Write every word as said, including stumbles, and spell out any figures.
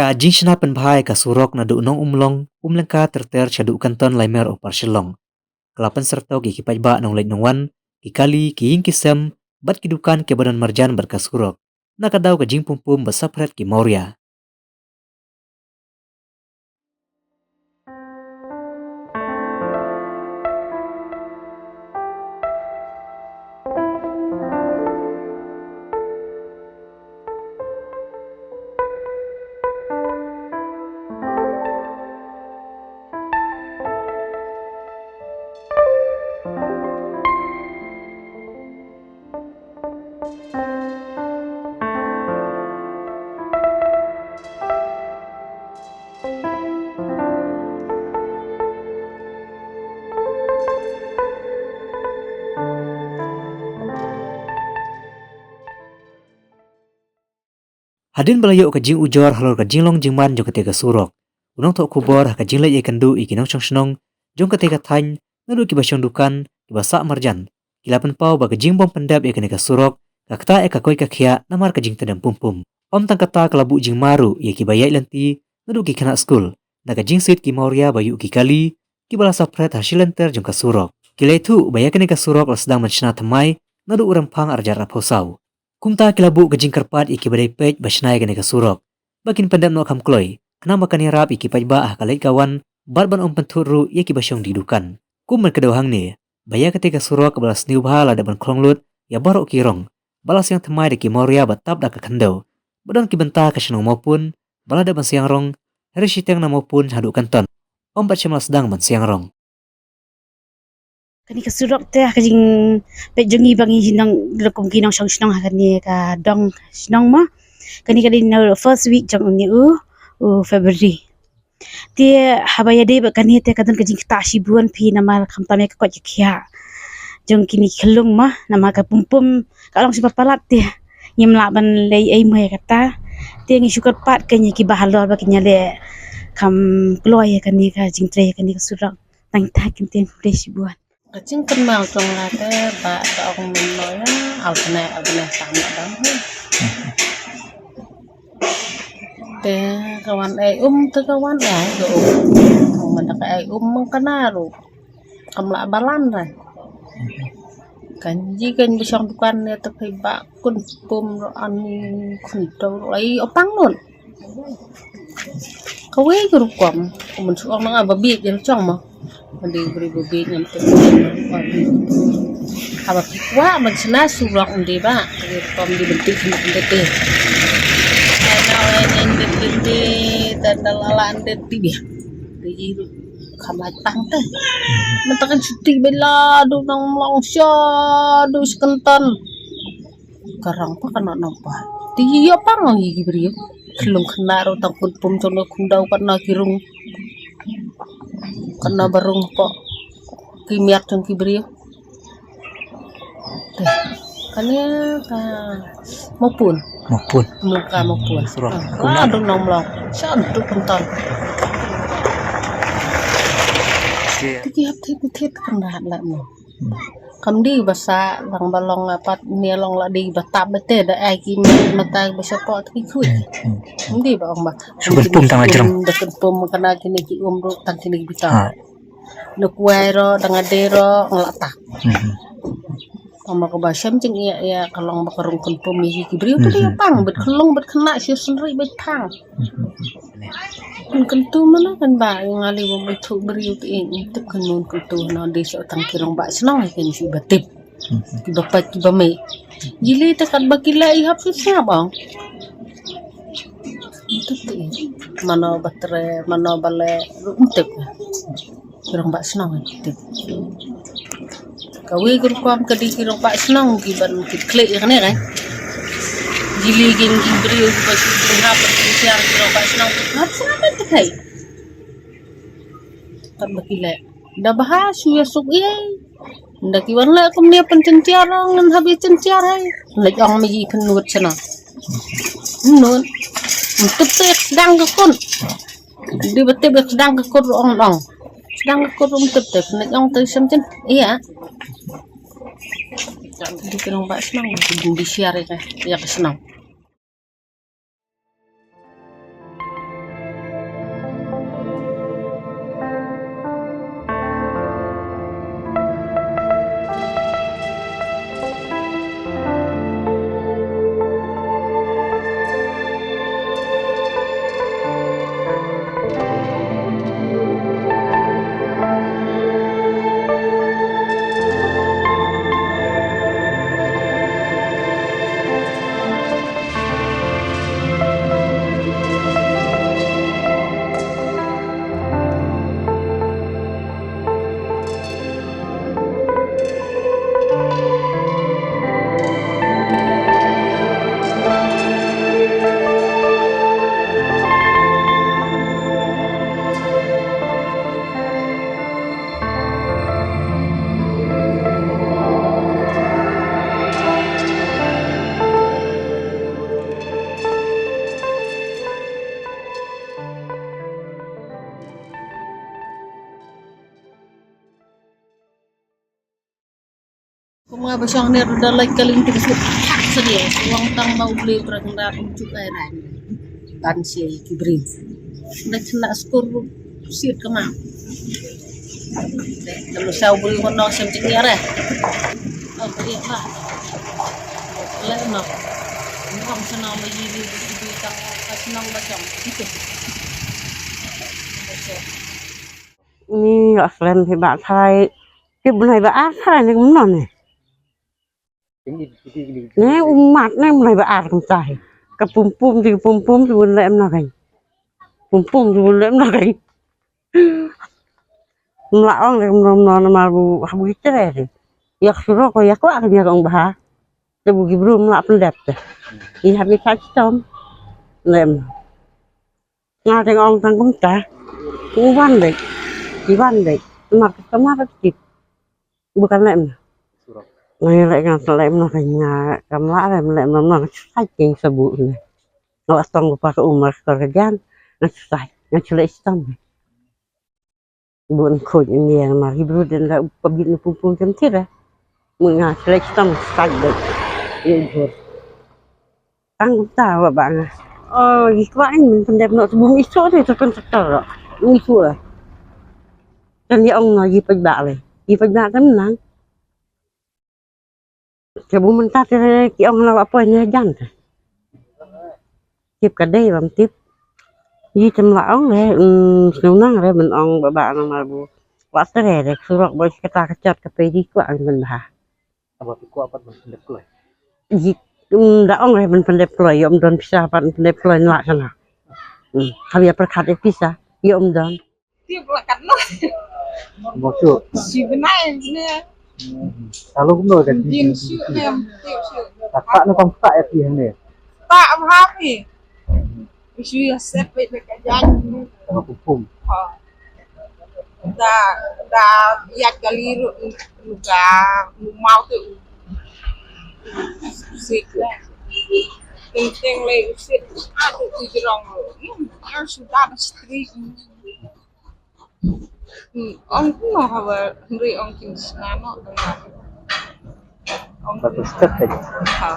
Ka jingshna pynbha ïa ka surok naduh Nongumlong, Umlyngka ter ter shaduh Kanton Laimer Upper Shillong ka la pynsyrtok ïa ki paidbah nongleit nongwan, ki kali, ki ïing ki sem bad ki dukan kiba don marjan bad ka surok na ka daw ka jingpum pum ba saphriang ki Mawria. Hadien ba la ïoh ka jingujor halor ka jinglong jingman jong katei ka surok, u nongthoh khubor ha ka jingleit ïakynduh ïa ki nongshong shnong jong katei ka thaiñ, naduh kiba shong dukan, kiba sah marjan, ki la pynpaw ba ka jingbym pyndep ïa kane ka surok ka ktah ïa ka koit ka khiah namar ka jingtdem pum pum. Ym tang kata, ka la buh jingma ruh ïa kiba ïaid lynti naduh ki khynnah skul na ka jingsiat ki Mawria ba ïuh ki kali, kiba la saphriang ha shilynter jong ka surok. Ki la ïathuh ba ïa kane ka surok la sdang ban shna thymmai naduh u Rymphang arhajar arphew saw. Kumta ki la buh ka jingkyrpad ïa kiba dei peit ba shna ïa kane ka surok ba kin pyndep noh kham kloi, khnang ba kan ïarap ïa ki paidbah ha ka leit ka wan bad ban ym pynthut ruh ïa kiba shong die dukan. Kum ban kdew hangne ba ïa katei ka surok kaba la sniew bha la dep ban khlong lut ïa baroh ki rong, ba la siang thymmai da ki Mawria ba tap da ka khyndew, ba don ki bynta ka shnong Mawpun ba la dep ban siang rong, hynrei shiteng na Mawpun haduh Kanton ym pat shym la sdang ban siang rong. Kane ka surok te, ha ka jingpeit jong ngi ba ngi nong, ruh kum ki nongshong shnong ha kane ka dong shnong mo, kane ka dei na first week jong une u, u February. Te haba ïadei bad kane te ka don ka jingktah shibun phi namar khamtam ïa ka koit ka khiah jong kine ki khyllung mo, namar ka pum pum ka long shi palat te ngim lah ban leh ei mo ïa kata. Te ngi shu kyrpad kein ïa kiba halor ba kin ïaleh kham kloi ïa kane ka jingtrei ïa kane ka surok. Tang ta kin tieng, khublei shibun. Ka jingkynmaw jong nga te ba ka ong mynno ïa, al bnai al bnai tam la dang. Te ka wan ei um, te ka wan ei ka um. Ong mynta ka ei um, mynta ka na ruh kam lah balan re. Kan ji kan ba shong dukan ne te phi ba kun pum ruh ani kun tau ruh ai opang nun. Kawei ka rukom, kumne shu ong nga ba bieit ïa la chong mo. Mandi bri ba bieit ngam te ba bieit. Haba ki kwah ban shna surok mandi ba, ka rukom di bentuk bentuk bentuk. Ana wen en bentuk bentuk, tanda lala bentuk dia. Di kham lai pang te. Mynta kan shu ti bela du nang mlong sha du sekenton. Ka rang pa ka na nang pa. Ti ïa pang ïa ki briew. Khyllung khynnah ruh tang pun pum jong na khun dau ka na ki rung. Ka na ba rung pa. Ki miat jong ki briew. Te. Kane ka Mawpun. Mawpun. Mlong ka Mawpun. Surok. Ah, kumne. Aduh nang mlong. Sha aduh kenton. Okey. Ti ki hap thit thit kan rahat lah mo. Hmm. Kam dei ba sah, lang ba long, ah, pat ne long la dei ba tap ba te da ai ki mata ba shapoh te ki khuid. Hmm, hmm. Kam dei ba ong ba. Shu kan pum tang la jrong. Da kan pum ka na kine ki um ruh tang kine ki bita. Ha. Na kwai ruh, da nga dei ruh, nga la tap. Hmm, hmm. Tang ba ka ba shem jingïa, ïa ka long ba ka rung kan pum ïa ki briew te, hmm, dei pang, bad khyllung, bad khynnah, shu sendri, bad pang. Kan kyntu mana kan ba ngali ba mai thu briew te ing tip kan mun kyntu na dei sa tang ki rong ba shnong kan si ba tip. Ki ba pat ki ba mai. Jili te kat ba ki la i hap su sngap ong. Tip te ing. Mano ba tre, mano ba le ru tip. Ki rong ba shnong tip. Kawei ka rukom ka dei ki rong ba shnong ki ban ki klik ïa kane kan. Jili kin ki briew ki ba shu ki hap ki siar ki rong ba shnong ki hap shnong ban te kai. Kan ba ki leh. Da ba ha shu ïa suk ïa. Da ki wan leh kumne pan chen siar ngan hap ïa chen siar hai. Leh ong me ji pynut shnong. Pynut. Tip te dang ka kun. Di ba tip sdang ka kur ong ong. Sdang ka kur ong tip tip. Nek ong te sem chen. Iya. Di ka rong ba shnong. Di siar ïa ka, ïa ka shnong. Nga ba shong ne ruh da lait ka lynti ka suk hak sadia. Wang tang ba U Blei u Trai Kynrad um juk ai rai. Tan shi ki briew. Da khynnah skur ruh siat ka ma. Da lu sha U Blei u nong shem jingïar eh. Oh, ka ïa ma. Le no. Ngam shnong ma yi yi yi tang ka shnong ba shong. Itu. Ni ngi slem hi ba thai. Ki bnai ba ar thai ni kumno ni. Ne u mat ne mlai ba ar kumta hi. Ka pum pum ti ka pum pum ti bun lem na kai. Pum pum ti bun lem na kai. Mla ong de mla mla na mar bu ha bu ki tre ti. Yak suro ko yak wa kan yak ong bha. Te bu ki bru mla pendep te. I ha bi ta chitom. Lem. Nga teng ong tang kumta. Ku wan dek. Ki wan dek. Mar ka mar ka tip. Bukan lem. Nga lek nga lek na ka nga kam la lem lem na nga sai king sabu ne. Nga la tong pa ka umar ka ka jan. Nga sai nga chule stam. Bun khoj India na mar Hebrew den da pa bit na pum pum jam tira. Mu nga chule stam sai dek. Ye bur. Tang kumta wa ba nga. Oh, yi kwah in min pendep no tu bum iso de tu kan sektor. Bum iso lah. Kan ya ong no yi paj ba le. Yi paj ba kan nang. Ke bu mynta te ki ong la wa poi ne jan te. Tip ka dei bam tip. Yi tem la ong le, mm, snu nang re men ong ba ba nang mar bu. Wa te re re surok bo kata ka chat ka pe di kwah men ba. Aba phi kwah pat ban pyndep kloi? Yi, mm, da ong re ban pyndep kloi, ïa um don pisa pat ban pyndep kloi na la sana. Hmm, hab ïa pyrkhat ïa pisa, ïa um don. Tip la kat no. Mo shu. Shi bnai ne. Hmm. Lalu kumno kan? Jin shu ne, tip shu. Kata no kam kata ïa phi ne. Ta am ha phi. Shu ïa set beit beit ka jan. Ka pum pum. Ha. Da, da ïaid kali ruh, ka, mau te u sit la. Teng teng le u sit, a tu tu jrong ruh. Hmm, yang sudah da strik. Hmm, ong kumno haba hynrei ong kin sngano. Ong satu step aja. Ha.